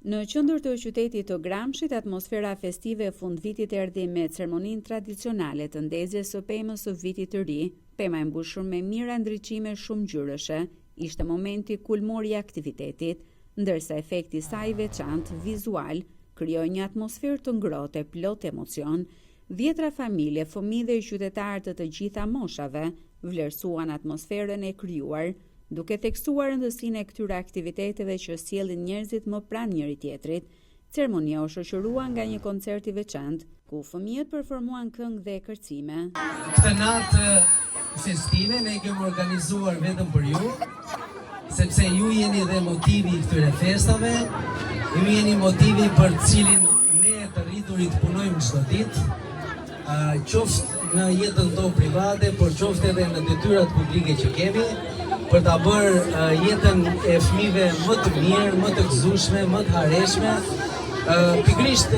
Në qendër të qytetit të Gramshit, atmosfera festive e fundvitit erdhi me ceremoninë tradicionale të ndezjes së pemës së Vitit të Ri. Pema e mbushur me mijëra ndriçime shumëngjyrëshe ishte momenti kulmor i aktivitetit, ndërsa efekti i saj i veçantë vizual krijoi një atmosferë të ngrohtë e plot emocion. Dhjetra familje, fëmijë dhe qytetarë të të gjitha moshave vlerësuan atmosferën e krijuar, duke theksuar rëndësinë e këtyre aktiviteteve që sjellin njerëzit më pranë njëri-tjetrit. Ceremonia u shoqërua nga një koncert i veçantë, ku fëmijët performuan këngë dhe kërcime. Këtë natë festive ne e kemi organizuar vetëm për ju, sepse ju jeni dhe motivi i këtyre festave, ju jeni motivi për të cilin ne të rriturit punojmë çdo ditë, qoftë në jetën tonë private, por qoftë edhe në detyrat publike që kemi, për ta bërë jetën e fëmijëve më të mirë, më të gëzueshme, më të hareshme. Pikërisht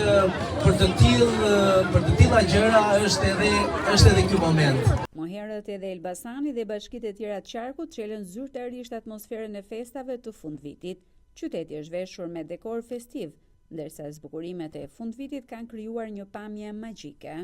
për të tillë, për të tilla gjëra është edhe është edhe ky moment. Më herët edhe Elbasani dhe bashkitë e tjera të qarkut çelën zyrtarisht atmosferën e festave të fundvitit. Qyteti është veshur me dekor festiv, ndërsa zbukurimet e fundvitit kanë krijuar një pamje magjike.